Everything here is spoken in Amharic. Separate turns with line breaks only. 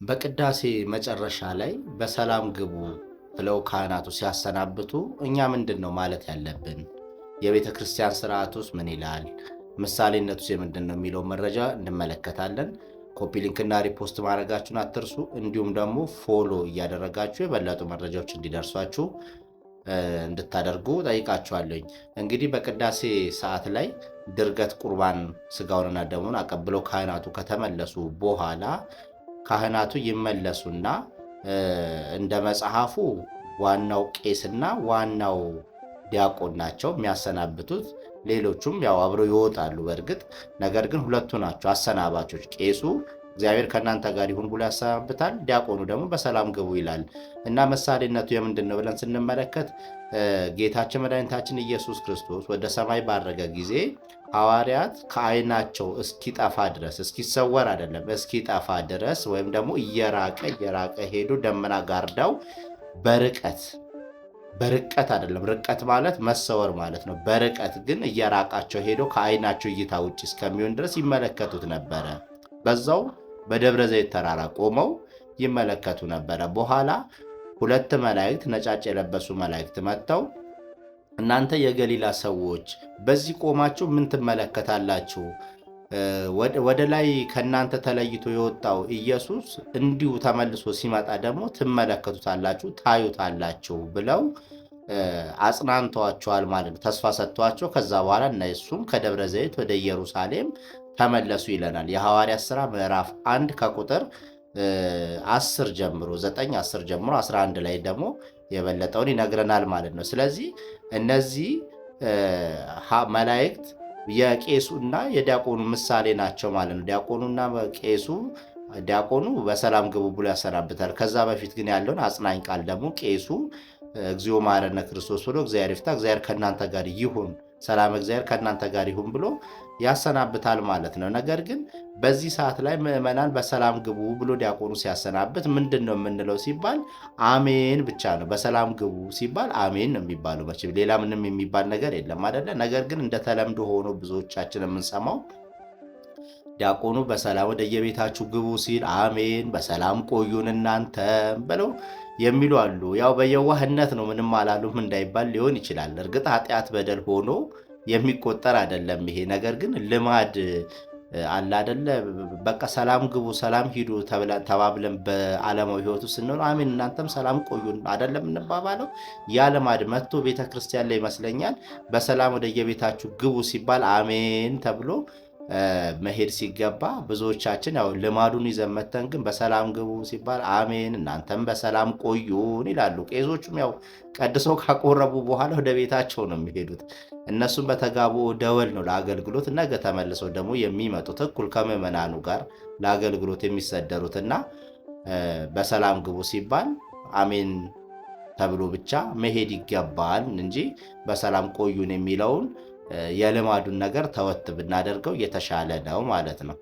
በቅዳሴ መጨረሻ ላይ በሰላም ግቡ ብለው ካህናቱ ሲያሰናብቱ እኛ ምንድን ነው ማለት ያለብን? የቤተ ክርስቲያን ስርዓት ውስጥ ምን ይላል? ምሳሌነቱስ የምንድን ነው የሚለው መረጃ እንመለከታለን። Copy link ና repost ማድረጋችሁን አትርሱ። እንዲሁም ደግሞ follow እያደረጋችሁ የበለጡ መረጃዎች እንዲደርሷችሁ እንድታደርጉ ጠይቃችኋለኝ። እንግዲህ በቅዳሴ ሰዓት ላይ ድርገት ቁርባን ስጋውንና ደሙን አቀብለው ካህናቱ ከተመለሱ በኋላ ካህናቱ ይመለሱና እንደ መጽሐፉ ዋናው ቄስና ዋናው ዲያቆን ናቸው የሚያሰናብቱት። ሌሎቹም ያው አብረው ይወጣሉ በእርግጥ ነገር ግን ሁለቱ ናቸው አሰናባቾች። ቄሱ እግዚአብሔር ከእናንተ ጋር ይሁን ብሎ ያሰናብታል። ዲያቆኑ ደግሞ በሰላም ግቡ ይላል እና ምሳሌነቱ የምንድን ነው ብለን ስንመለከት ጌታችን መድኃኒታችን ኢየሱስ ክርስቶስ ወደ ሰማይ ባረገ ጊዜ ሐዋርያት ከዓይናቸው እስኪጠፋ ድረስ፣ እስኪሰወር አይደለም፣ እስኪጠፋ ድረስ ወይም ደግሞ እየራቀ እየራቀ ሄዶ ደመና ጋርዳው በርቀት፣ በርቀት አይደለም፣ ርቀት ማለት መሰወር ማለት ነው። በርቀት ግን እየራቃቸው ሄዶ ከዓይናቸው እይታ ውጭ እስከሚሆን ድረስ ይመለከቱት ነበረ። በዛው በደብረ ዘይት ተራራ ቆመው ይመለከቱ ነበረ። በኋላ ሁለት መላእክት፣ ነጫጭ የለበሱ መላእክት መጥተው እናንተ የገሊላ ሰዎች በዚህ ቆማችሁ ምን ትመለከታላችሁ? ወደ ላይ ከእናንተ ተለይቶ የወጣው ኢየሱስ እንዲሁ ተመልሶ ሲመጣ ደግሞ ትመለከቱታላችሁ፣ ታዩታላችሁ ብለው አጽናንተዋቸዋል ማለት ነው። ተስፋ ሰጥተዋቸው ከዛ በኋላ እነሱም ከደብረ ዘይት ወደ ኢየሩሳሌም ተመለሱ ይለናል። የሐዋርያት ሥራ ምዕራፍ 1 ከቁጥር 10 ጀምሮ፣ 9 10 ጀምሮ 11 ላይ ደግሞ የበለጠውን ይነግረናል ማለት ነው። ስለዚህ እነዚህ መላእክት የቄሱና የዲያቆኑ ምሳሌ ናቸው ማለት ነው። ዲያቆኑና ቄሱ፣ ዲያቆኑ በሰላም ግቡ ብሎ ያሰናብታል። ከዛ በፊት ግን ያለውን አጽናኝ ቃል ደግሞ ቄሱ እግዚኦ መሐረነ ክርስቶስ ብሎ እግዚአብሔር ይፍታ፣ እግዚአብሔር ከእናንተ ጋር ይሁን፣ ሰላም እግዚአብሔር ከእናንተ ጋር ይሁን ብሎ ያሰናብታል ማለት ነው። ነገር ግን በዚህ ሰዓት ላይ ምዕመናን በሰላም ግቡ ብሎ ዲያቆኑ ሲያሰናብት ምንድን ነው የምንለው ሲባል አሜን ብቻ ነው። በሰላም ግቡ ሲባል አሜን ነው የሚባለው። መቼም ሌላ ምንም የሚባል ነገር የለም አይደለ? ነገር ግን እንደ ተለምዶ ሆኖ ብዙዎቻችን የምንሰማው ዲያቆኑ በሰላም ወደየቤታችሁ ግቡ ሲል አሜን፣ በሰላም ቆዩን እናንተም ብለው የሚሉ አሉ። ያው በየዋህነት ነው፣ ምንም አላሉም እንዳይባል ሊሆን ይችላል። እርግጥ ኃጢአት በደል ሆኖ የሚቆጠር አይደለም ይሄ። ነገር ግን ልማድ አለ አይደለ? በቃ ሰላም ግቡ፣ ሰላም ሂዱ ተባብለን በዓለማዊ ሕይወቱ ስንሆን አሜን እናንተም ሰላም ቆዩን አይደለም እንባባለው። ያ ልማድ መጥቶ ቤተክርስቲያን ላይ ይመስለኛል በሰላም ወደየቤታችሁ ግቡ ሲባል አሜን ተብሎ መሄድ ሲገባ ብዙዎቻችን ያው ልማዱን ይዘን መተን ግን በሰላም ግቡ ሲባል አሜን እናንተም በሰላም ቆዩን ይላሉ። ቄሶቹም ያው ቀድሰው ካቆረቡ በኋላ ወደ ቤታቸው ነው የሚሄዱት። እነሱም በተጋቡ ደወል ነው ለአገልግሎት ነገ ተመልሰው ደግሞ የሚመጡት፣ እኩል ከምዕመናኑ ጋር ለአገልግሎት የሚሰደሩትና በሰላም ግቡ ሲባል አሜን ተብሎ ብቻ መሄድ ይገባል እንጂ በሰላም ቆዩን የሚለውን የልማዱን ነገር ተወት ብናደርገው የተሻለ ነው ማለት ነው።